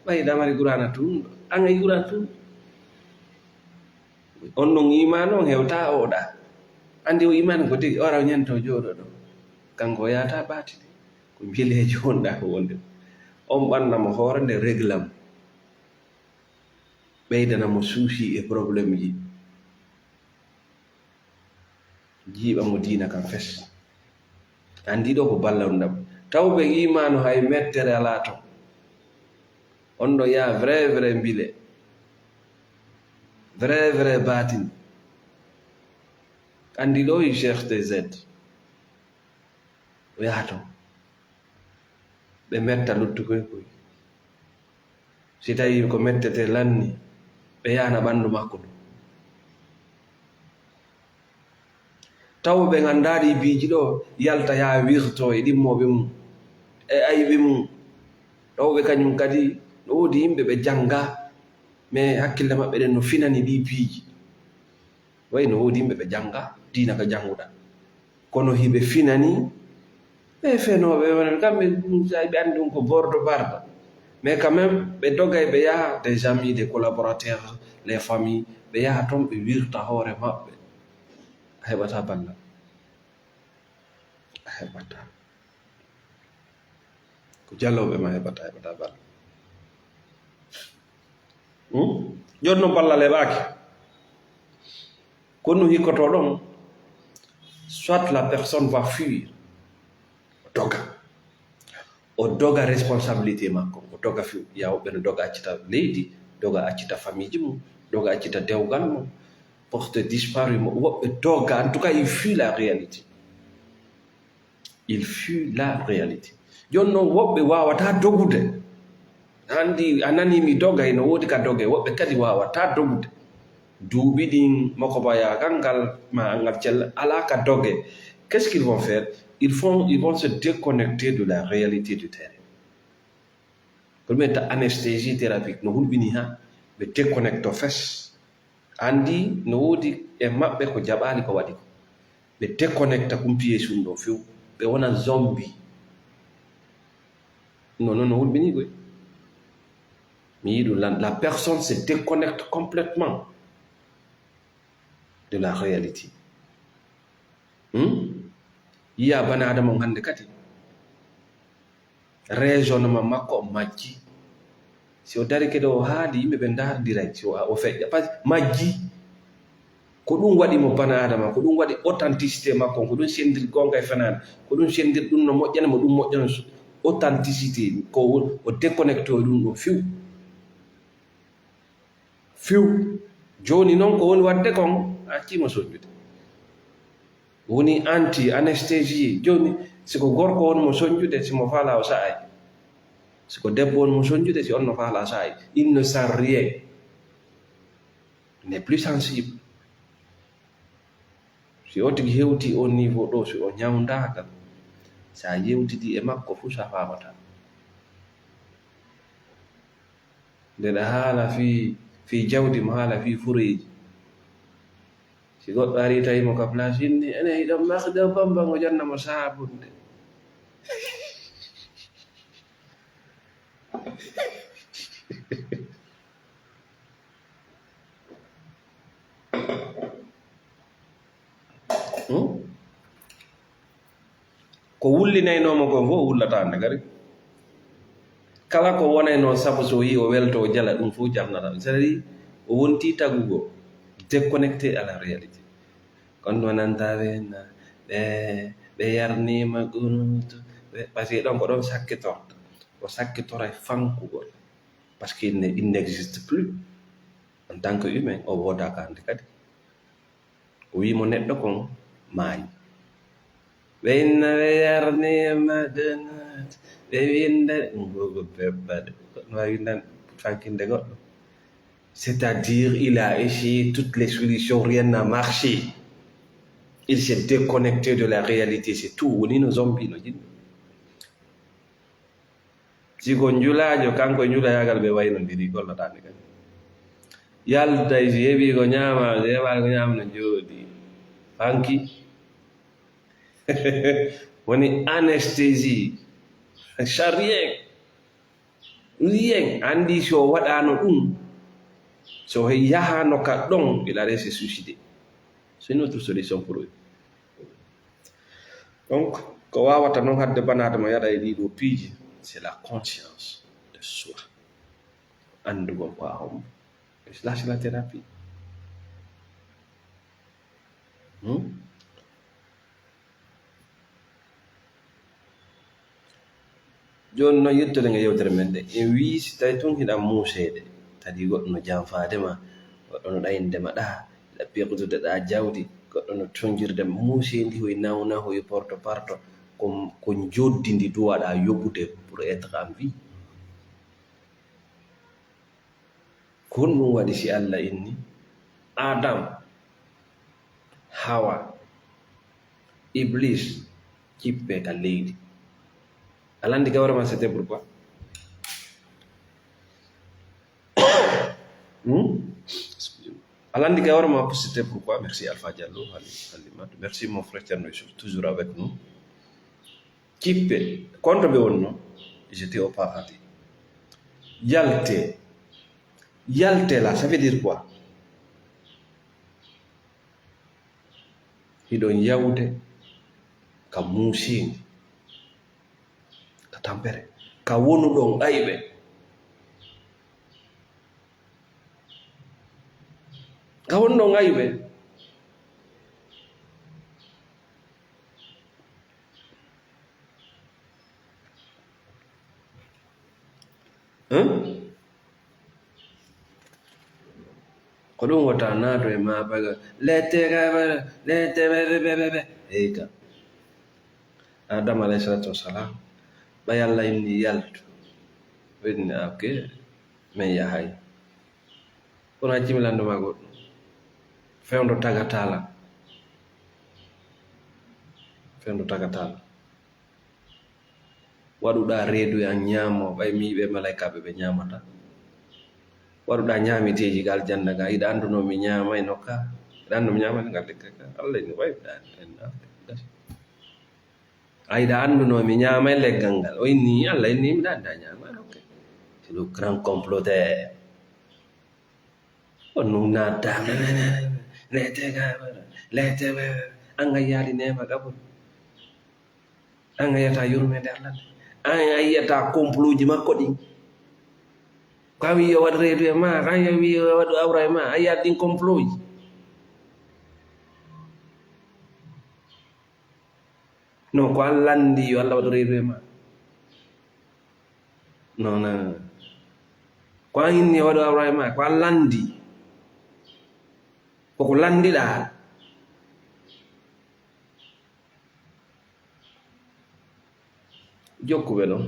Ɓay ɗamari Qur'aana tun ɗo. An ay Qur'aana tun. On ɗon iman on hewta oɗa. Andi o iman ko tigi ora ñanto jooɗo ɗo. Kanko o yahata ɓaatini. Ko mbileejo wonɗa ko wonde. On ɓanna mo hoore nde, regla mo. Ɓeydana mo souci e problème ji. Jiiɓa mo diina kan fes. Andi ɗo ko balla on ɗam. Taw ɓe imaanu hay mettere alaa ton. On ɗo yaa vrai, vrai mbile. Vrai, vrai baatin. Andi ɗo e Cheikh T Z. O yaha ton. Ɓe metta luttukoy koy. Si tawi ko mettete lanni, ɓe yahna ɓandu makko ndu. Taw ɓe nganndaa ɗi piiji ɗo, yalta yaa wirto e ɗimmooɓe mum, e ayɓe mum. Taw ɓe kañum kadi, no woodi yimɓe ɓe jannga, mais hakkille maɓɓe ɗen no finani ɗi piiji. Way no woodi yimɓe ɓe jannga diina ka jannguɗa. Kono hiɓe finani, ɓe fenooɓe, wonani kamɓe, ɗum sa ɓe anndi ɗum ko bordo barda. Mais quand même, ɓe dogay, ɓe yaha, des amis, des collaborateurs, les familles, ɓe yaha toon, ɓe wirta hoore maɓɓe. A heɓata ballal. A heɓata. Ko jalooɓe ma heɓata, heɓata ballal. Hmm? Jooni noon ballal heɓaaki. Ko no hikkoto ɗon, soit la personne va fuir, o doga. O doga responsabilité makko, o doga fi-, ya woɓɓe no doga accita leydi, doga accita famille mum, doga accita dewgal mum, porte disparu mo, woɓɓe doga, en tout cas, il fuit la réalité. Il fuit la réalité. Jooni noon woɓɓe waawataa dogude. Anndi a nanii mi dogay, no woodi ka doge, woɓɓe kadi waawataa dogude. Duuɓi ɗin mokobayaagal ngal ma ngal cella alaa ka doge. Qu'est-ce qu'ils vont faire? Ils font, ils vont se déconnecter de la réalité du terrain. Ko ɗum en ta anesthésie thérapie no hulɓini ha ɓe déconnecto fes. Andi no woodi e maɓɓe ko jaɓaali ko waɗi ko. Ɓe déconnecta kumpiyeesu ɗo few. Ɓe wona zombie. Non, non, no hulɓini koy. Mi yiɗu la, la personne se déconnecte complètement de la réalité. Hmm? Yiya bana adama on hannde kadi. Raisonnement makko majji. Si o dari kede o haali, yimɓe ɓe ndaardiray, si o, o feƴƴa. Parce que majji, ko ɗum waɗi mo bana adama, ko ɗum waɗi authenticité makko, ko ɗum senndiri goonga e fenaande, ko ɗum senndiri ɗum no moƴƴani mo, ɗum moƴƴani so-, authenticité, ko won-, o déconnecto e ɗum ɗo few. Few. Jooni noon ko woni waɗde kon, a accii mo soñjude. Woni anti anesthésie. Jooni, si ko gorko woni mo soñjude, si mo faala o sa'ay. Si ko debbo woni mo soñjude, si on no faala sa'ay. Il ne sent rien. N'est plus sensible. Si o tigi hewti o niveau ɗo, si o ñawndaaka, sa yewtidi e makko fuu, sa faamata. Nde ɗa haala fii, fii jawdi, mo haala fii fureeji. Si goɗɗo arii tawi mo ka place inni, ene hiɗon makde o bamba ngo janna mo saabunde. Hmm? Ko wullinaynoo mo kon fof wullataande kadi. Kala ko wonaynoo sabu so o yii o welto, o jala, ɗum fof jarnata. C'est-à-dire, o wontii tagugo, déconnecté à la réalité. Kono no nanta ɓe, na-, ɓe, ɓe yarniima qunuutu, ɓe, parce que ɗon ko ɗon sakkitorta. O sakkitoray fankugol. Parce qu'il ne, il n'existe plus. En tant que humain, o woodaaka hannde kadi. O wii mo neɗɗo kon maayi. Ɓe inna ɓe yarniima donut, ɓe winnda ɗum gogo bebba de. Goɗɗo waawi winndan fankinde goɗɗo. C'est-à-dire, il a essayé toutes les solutions, rien n'a marché. Il s'est déconnecté de la réalité, c'est tout. Woni no zombie, no jinni. Si ko njulaajo, kanko e njulayaagal ɓe waynondiri, gollataani kadi. Yaltay si heɓii ko ñaama, si heɓaali ko ñaama no jooɗi. Fanki. Woni anesthésie. Sans rien. Rien. Anndi si o waɗaano ɗum, so o yahaano ka ɗon, il allait se suicider. C'est une autre solution pour eux. Donc, ko waawata noon haɗde banaade mo yaɗa e ɗii ɗoo piiji, c'est la conscience de soi. Anndugol ko a hombo. Et là, c'est la thérapie. Hmm? Jooni noon, yettude e yewtere men nde, en wii si tawi tun hiɗa muuseede, kadi goɗɗo no janfaade ma, goɗɗo no ɗaynde ma ɗaa, hiɗa peekotude ɗaa jawdi, goɗɗo no tonjirde ma, muuseendi hoy nawna, hoy porto parto, ko, ko njoddi ndi duwaɗaa yoɓude pour être en vie. Ko honɗum waɗi si Allah inni Adam, Hawa, Iblis, kippe ka leydi? A landi gawre ma, c'était pourquoi? Hmm? Excusez-moi. A landi gawre ma, c'était pourquoi? Merci Alpha Diallo, Halim-, Halimatou. Merci mon frère Thierno Youssouf, toujours avec nous. Kippe, konto ɓe wonno, ils étaient au paradis. Yalte, yalte là, ça veut dire quoi? Hiɗon yawde ka muusiindi, ka tampere, ka wonuɗon ayɓe. Ka wonuɗon ayɓe. Hein? Ko ɗum wota naato e ma baga. Lette ka ba, lette be, be, be, be, be. Ey ka. Adam alayhi salatu wassalam. Ɓay Allah inni yaltu. Ɓe inni, "Ah, ok. Men yahay." Kono accimi lanndo ma goɗɗo. Fewndo tagatala. Fendu tagatal. Waɗuɗaa reedu e an ñaamo, ɓay mi yiɓe malaykaaɓe ɓe ñaamata. Waɗuɗaa ñaamiteeji ka aljanna ga, hiɗa annduno mi ñaamay no ka? Hiɗa anndu mi ñaamay no ngal leggal ka? Allah inni, way, ɗa, en, ɗa, gasi. A hiɗa annduno mi ñaamay leggal ngal? O inni, Allah inni, miɗa annda ñaamay, ok. C'est le grand comploteur. On nun naata, lete ga, lete ga, an a yaali neema kabul. An a yiyata yurmeende Allah nde. An a yiyata kompluuji makko ɗin. Ko a wi'i yo waɗ reedu e ma, an a wi'i yo waɗ awra e ma, a yiyata ɗin kompluuji. Non, ko an lanndi yo Allah waɗu reedu e ma. Non, non. Ko an inni yo waɗu awra e ma, ko an lanndi. Koko lanndiɗaa. Jokkuɓe ɗon.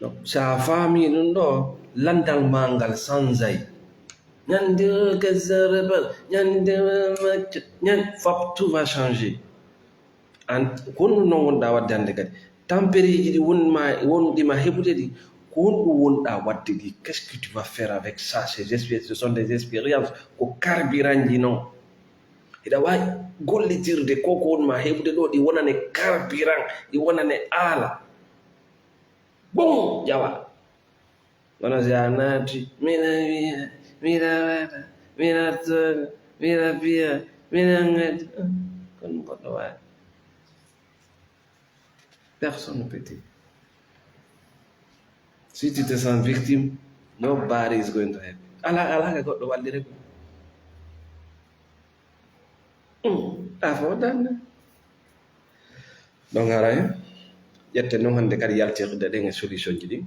Donc, si a faami ɗum ɗo, lanndal maa ngal sanjay. Ñande kesere bal, ñande macca, ñande fop, tout va changer. An, ko honɗum non wonɗaa waɗde hannde kadi? Tampereeji ɗi wonma, wonɗi ma heɓude ɗi, ko honɗum wonɗaa waɗde ɗi? Qu'est-ce que tu vas faire avec ça? Ces expé-, ce sont des expériences, ko carburant ji non. Hiɗa waawi gollitirde ko ko wonma heɓude ɗo, ɗi wonane carburant, ɗi wonane aala. Bon, ƴawa. Kono si a naati, miɗa wiya, miɗa waɗa, miɗa tooña, miɗa fiya, miɗa ŋaddi. Kono goɗɗo waawi. Personne ne peut dire. Si tu te sens victime, nobody is going to help. Ala, ala ka goɗɗo wallire ko. Hmm, a fo dande. Donc, haray, ƴetten non hannde kadi yaltirde ɗen e solution ji ɗin.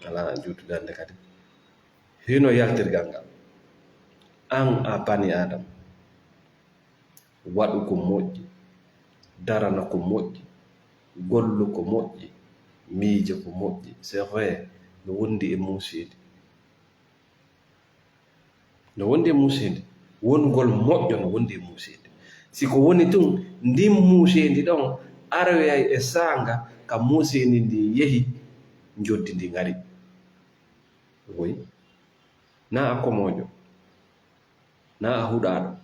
Ala juutude hannde kadi. Hino yaltirgal ngal. An a bani Adam. Waɗu ko moƴƴi. Darana ko moƴƴi. Gollu ko moƴƴi. Miijo ko moƴƴi. C'est vrai, no wondi e muuseede. No wondi e muuseende. Wonugol moƴƴo no wondi e muuseende. Si ko woni tun, ndin muuseendi ɗon aroyay e saanga ka muuseendi ndin yehi, njoddi ndin ari. Woy. Naa a komoojo. Naa a huɗaaɗo.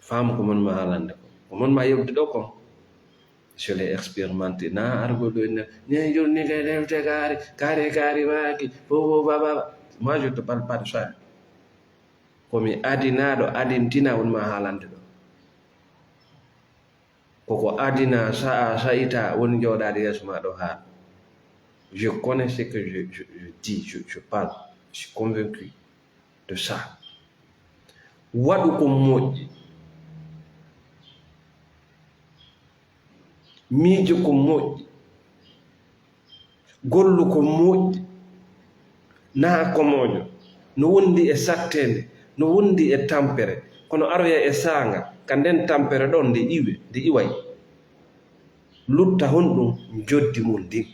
Faamu ko mon ma haalande ko. Ko mon ma yewde ɗo kon. Je l'ai expérimenté. Na argo ɗo inna. Ne jonni kay lewte kaari, kaari, kaari maaki. Bo, bo, ba, ba, ba. Moi, je te parle pas de ça. Ko mi adinaaɗo, adintina on ma haalande ɗo. Koko adina, sa'a, sa'ita, woni jooɗaade yeeso ma ɗo haala. Je connais ce que je, je, je dis, je, je parle. Je suis convaincu de ça. Waɗu ko moƴƴi. Miijo ko moƴƴi. Gollu ko moƴƴi. Naa komoojo. No wondi e satteende, no wondi e tampere. Kono aroya e saanga, ka nden tampere ɗon nde iwe, nde iway. Lutta honɗum njoddi mum ndin.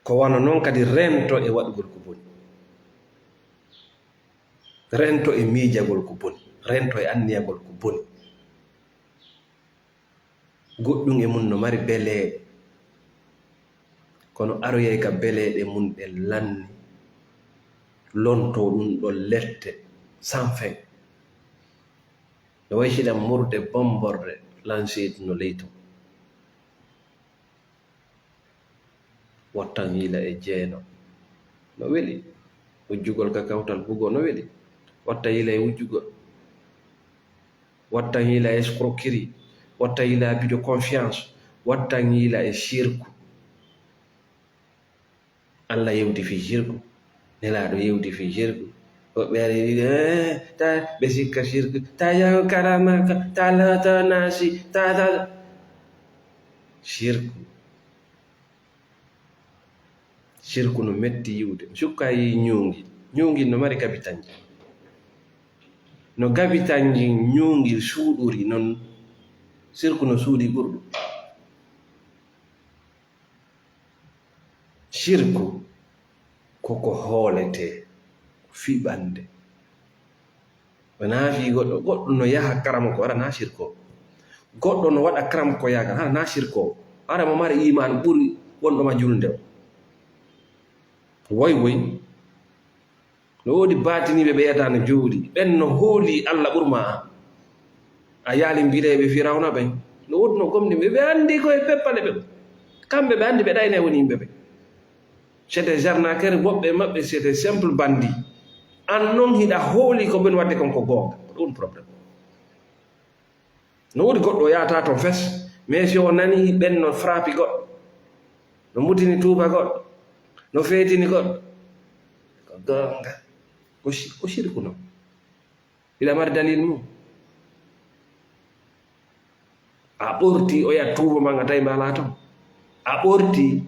Ko wano non kadi rento e waɗugol ko boni. Rento e miijagol ko boni. Rento e anniyagol ko boni. Goɗɗum e mum no mari beleeɗe. Kono aroyay ka beleeɗe mum ɗen lanni. Lonto ɗum ɗon lette sans fin. No way hiɗa murde bomborde lanseedu no leyto. Wattan yila e jeeno. No weli. Wujjugol ka kawtal bugo no weli. Wattan yila e wujjugol. Wattan yila e escroquerie. Wattan yila abus de confiance. Wattan yila e sirku. Allah yewti fii sirku. Nelaaɗo yewti fii sirku. Woɓɓe ari wi'i, "Eh, ta, ɓe sikka sirku. Ta yahu karamaka, ta looto naasi, ta, ta." Sirku. Sirku no metti yi'ude. Sukka yi ñuungil. Ñuungil no mari gabitanji. No gabitanji ñuungil suuɗuri non, sirku no suuɗi ɓurɗum. Sirku, Koko hooletee, fiɓannde. Wonaa fii goɗɗo, goɗɗo no yaha karamoko, hara naa sirkoowo. Goɗɗo no waɗa karamoko yaagal, hara naa sirkoowo. Hara mo mari iimaan ɓuri wonɗo ma julde o. Woy, woy. No woodi baatiniiɓe ɓe yiyata no juuli. Ɓen no hoolii Alla ɓuri ma an. A yaali mbileeɓe Firawna ɓen. No woodi no gomɗinɓe. Ɓe anndi ko e peppale ɓe. Kamɓe ɓe anndi ɓe ɗayne woni yimɓe ɓe. C'est des arnaqueurs, woɓɓe maɓɓe, c'est des simples bandits. An non hiɗa hooli ko ɓen waɗde kon ko goonga. Ko ɗun problème. No woodi goɗɗo o yahata ton fes, mais si o nani ɓen no frappe goɗɗo, no mutini tuuba goɗɗo, no feetini goɗɗo, ko goonga. Ko si-, ko sirku non. Hiɗa mari dalil mum? A ɓorti, o yaha tuuba ma nga tawi mbaala ton. A ɓorti.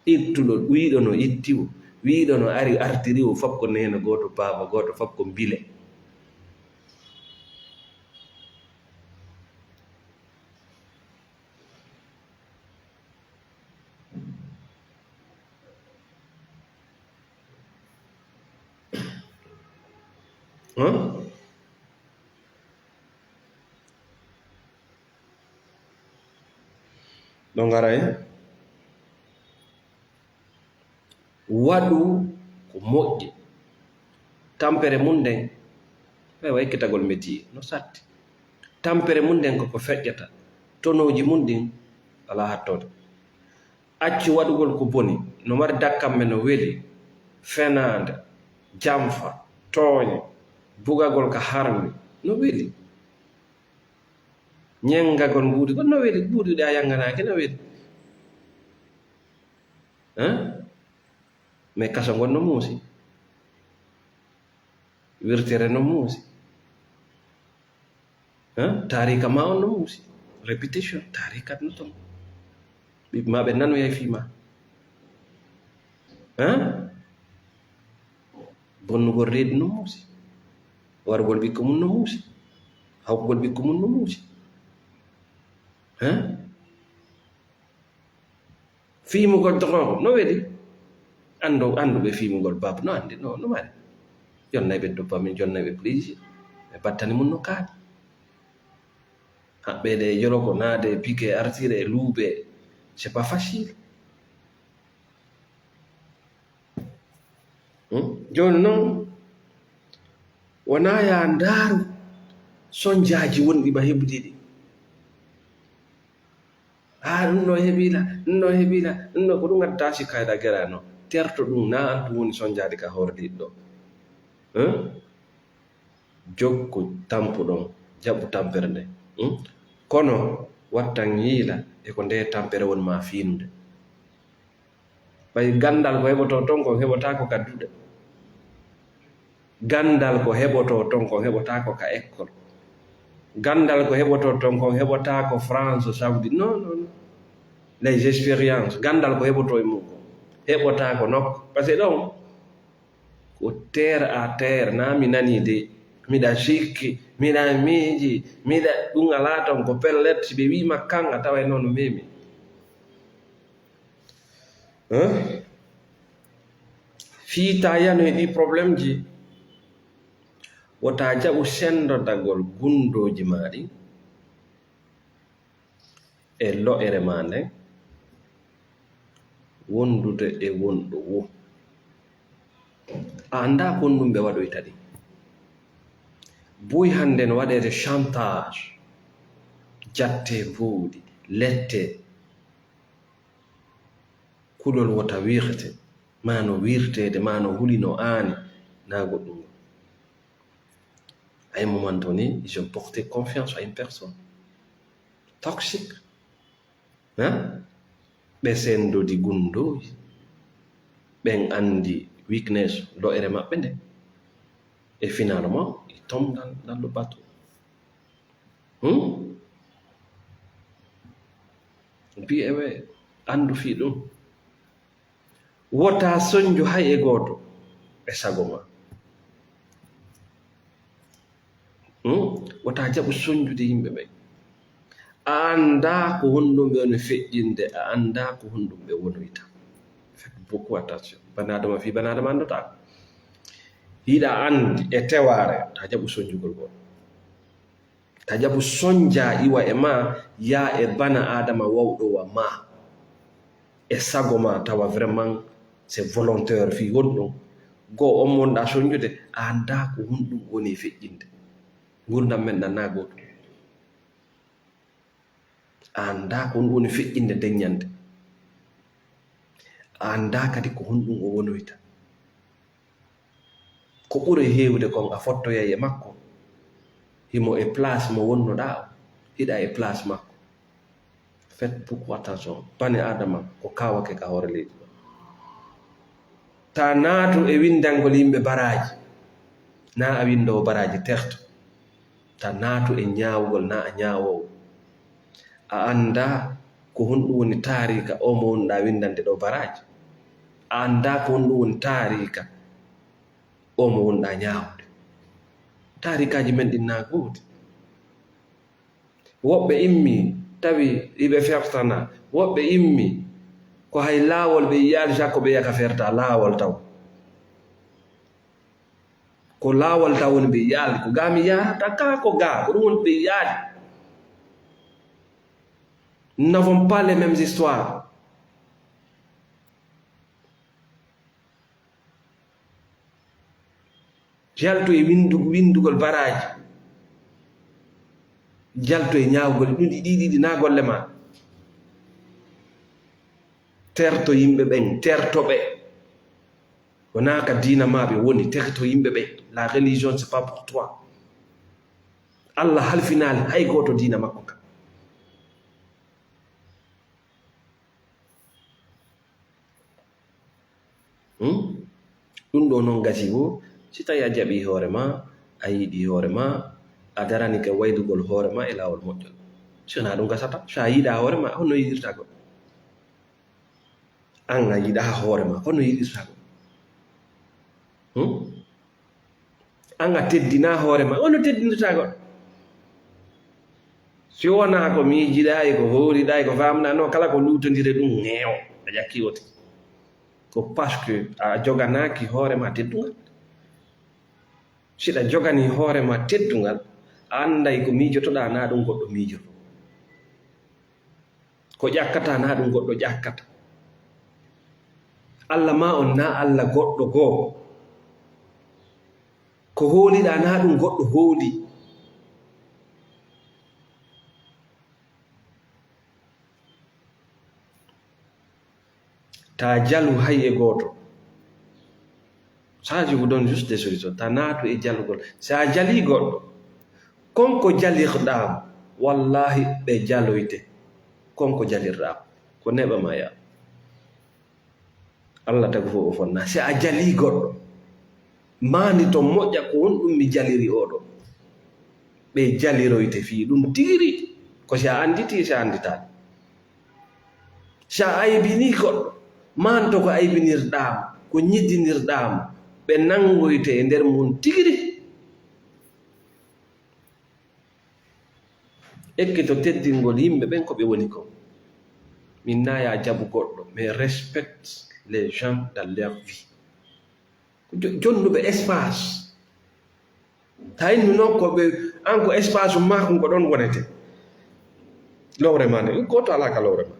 Ittuɗo, wiiɗo no itti wo, wiiɗo no ari artiri wo, fof ko neene gooto, baaba gooto, fof ko mbile. Huh? Ɗo ngaray. Waɗu ko moƴƴi. Tampere mun nden, ɓe wa ekkitagol metiye, no satti. Tampere mun nden ko ko feƴƴata, tonooji mun ɗin alaa hattode. Accu waɗugol ko boni, no mari dakkamme no weli, fenaande, jamfa, tooñe, bugagol ka harmi, no weli. Ñengagol mbuuɗi kon no weli, mbuuɗi ɗi a yanganaaki no weli. Hein? Mais kaso ngon no muusi. Wirtere no muusi. Hein? Taarika ma on no muusi. Repetition, taarikat no ton. Ɓiɓɓe ma ɓe nanoyay fii ma. Hein? Bonnugol reedu no muusi. Warugol ɓikko mun no muusi. Hawkugol ɓikko mun no muusi. Hein? Fiimugol dogonko no weli. Anndu, annduɓe fiimugol bab no anndi, no, no mari. Jonnay ɓe dopamine, jonnay ɓe plaisir. Ɓe battane mun no kaaɗi. Haɓɓeede e joloko, naade e pike, artire e luuɓe, c'est pas facile. Hmm? Jooni non, wonaa yaa ndaaru sonjaaji wonɗi ma heɓude ɗi. Haa ɗum ɗo heɓiila, ɗum ɗo heɓiila, ɗum ɗo ko ɗum addaa si kayɗa gera no. Terto ɗum, naa an ɗum woni sonjaade ka hoore ɗiɗɗo. Hmm? Jokku tampuɗon, jaɓu tampere nde. Hmm? Kono wattan yiila e ko nde tampere woni ma fiinude. Ɓay ganndal ko heɓotoo ton, ko heɓotaako ka duɗe. Ganndal ko heɓotoo ton, ko heɓotaako ka école. Ganndal ko heɓotoo ton, ko heɓotaako France, Saudi. Non, non, non. Les expériences, ganndal ko heɓotoo e mum ko heɓotaako nokku. Parce que ɗon, ko terre à terre, naa mi nanii de, miɗa sikki, miɗa miiji, miɗa, ɗum alaa ton ko pellet, si ɓe wii ma kan, a taway noon no memi. Hein? Fii taa yanoy ɗi problème ji, wota jaɓu senndodagol gunndooji maa ɗin e lo'ere maa nden, wondude e wonɗo wo. A anndaa ko honɗum ɓe waɗoyta ɗin. Buy hannde no waɗeede chantage, jatte mbuuɗi, lette, kulol wota wirte, maa no wirteede, maa no huli no aani, naa goɗɗum ngol. À un moment donné, ils ont porté confiance à une personne toxique. Hein? Ɓe senndodi gunndooji. Ɓen anndi weakness, lo'ere maɓɓe nde. Et finalement, ils tombent dans, dans le bateau. Hmm? Mbi ewe, anndu fii ɗum. Wota sonju hay e gooto e sago ma. Hmm? Wota jaɓu sonjude yimɓe ɓen. A anndaa ko honɗum ɓe woni feƴƴinde, a anndaa ko honɗum ɓe wonoyta. Faites Beaucoup attention. Bani Adama fii bani Adama anndataa. Hiɗa anndi e tewaare, ta jaɓu sonjugol goɗɗo. Ta jaɓu sonja iwa e ma, yaa e bana Adama wawɗo wa ma. E sago ma tawa vraiment c'est volontaire fii honɗun. Goo on mo wonɗaa sonjude, a anndaa ko honɗun woni feƴƴinde. Ngurndan men ɗan naa gooto. A anndaa ko honɗun woni feƴƴinde nden ɲande. A anndaa kadi ko honɗun o wonoyta. Ko ɓuri heewude kon, a fottoyay e makko. Himo e place mo wonnoɗaa on, hiɗa e place makko. Faites beaucoup attention. Bani Adama ko kaawake ka hoore leydi ɗoo. Ta naatu e winndangol yimɓe baraaji, naa a winndoowo baraaji, terto. Ta naatu e ɲaawugol, naa a ɲaawoowo. A anndaa ko honɗun woni taariika oo mo wonɗaa winndande ɗoo baraaji. A anndaa ko honɗun woni taariika oo mo wonɗaa ɲaawude. Taariikaaji men ɗin naa gooti. Woɓɓe immii, tawi hiɓe fertana. Woɓɓe immii, ko hay laawol ɓe yi'aali, sakko ɓe yi'a ka fertaa, laawol taw. Ko laawol taw woni ɓe yi'aali, ko gaa mi yahrata, kaa ko gaa, ko ɗun woni ɓe yi'aali. Nous n'avons pas les mêmes histoires. Jaltu e winndu-, winndugol baraaji. Jaltu e ɲaawugol ɗun, ɗiɗi, ɗiɗi, naa golle maa. Terto yimɓe ɓen, terto ɓe. Wonaa ka diina maa ɓe woni, terto yimɓe ɓen. La religion, c'est pas pour toi. Allah halfinaali hay gooto diina makko ka. Hmm? Ɗun ɗoo non gasii woo, si tawii a jaɓii hoore maa, a yiɗii hoore maa, a daranike waylugol hoore maa e laawol moƴƴol. Si wonaa ɗun gasata, si a yiɗaa hoore maa, honno yiɗirtaa goɗɗo? An a yiɗaa hoore maa, honno yiɗirtaa goɗɗo? Hmm? An a teddinaa hoore maa, honno teddinirtaa goɗɗo? Si wonaa ko miijiɗaa e ko hooliɗaa e ko faamɗaa, non kala ko luutondire ɗun, ŋeew, a ƴakkii woti. Ko parce que a joganaaki hoore maa teddungal. Si ɗa joganii hoore maa teddungal, a annday ko miijotoɗaa, naa ɗun goɗɗo miijotoo. Ko ƴakkataa, naa ɗun goɗɗo ƴakkata. Alla maa on, naa Alla goɗɗo goo. Ko hooliɗaa, naa ɗun goɗɗo hooli. Taa jalu hay e gooto. Ça, je vous donne juste des solutions. Taa naatu e jalugol. Si a jalii goɗɗo, kon ko jalirɗaa mo, wallaahi ɓe jaloyte. Kon ko jalirɗaa mo, ko neeɓa maa yaa. Alla tagu fof o fonnaa. Si a jalii goɗɗo, maandito moƴƴa ko honɗun mi jaliri oo ɗoo. Ɓe jaliroyte fii ɗun tigi rigi, ko si a annditii, si a annditaali. Si a aybinii goɗɗo, maanto ko aybinirɗaa mo, ko ɲiddinirɗaa mo, ɓe nanngoyte e nder mun tigi rigi. Ekkito teddingol yimɓe ɓen ko ɓe woni kon. Min naa yaa jaɓu goɗɗo, mais respecte les gens dans leur vie. Ko jo-, jonnuɓe espace. Taa innu non ko ɓe, an ko espace makko ko ɗon wonete. Lowre maa nde, gooto alaa ka lowre maa.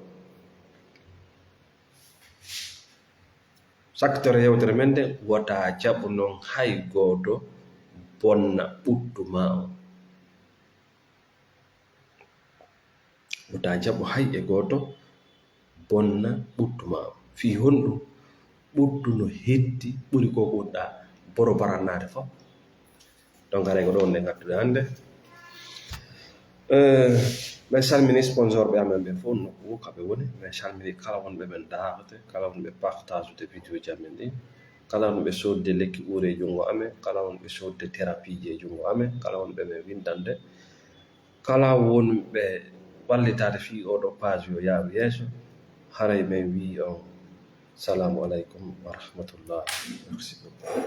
Sakkitoro yewtere men nde, wota jaɓu non hay gooto bonna ɓuttu maa on. Wota jaɓu hay e gooto bonna ɓuttu maa on. Fii honɗun? Ɓuttu no hetti ɓuri ko ɓurɗaa boro barannaade fof. Donc, haray ko ɗon nde ngattuɗen hannde. Eh, min salmini sponsor ɓe amen ɓe fof, nokku ka ɓe woni. Min salmini kala wonɓe men daarude, kala wonɓe partage'ude vidéo ji amen ɗin, kala wonɓe soodde lekki uure e junngo amen, kala wonɓe soodde thérapie ji e junngo amen, kala wonɓe men winndande, kala wonɓe wallitaade fii oo ɗoo page yo yaaru yeeso. Haray men wi'i on, salaamu aleykum wa rahmatullah. Merci beaucoup.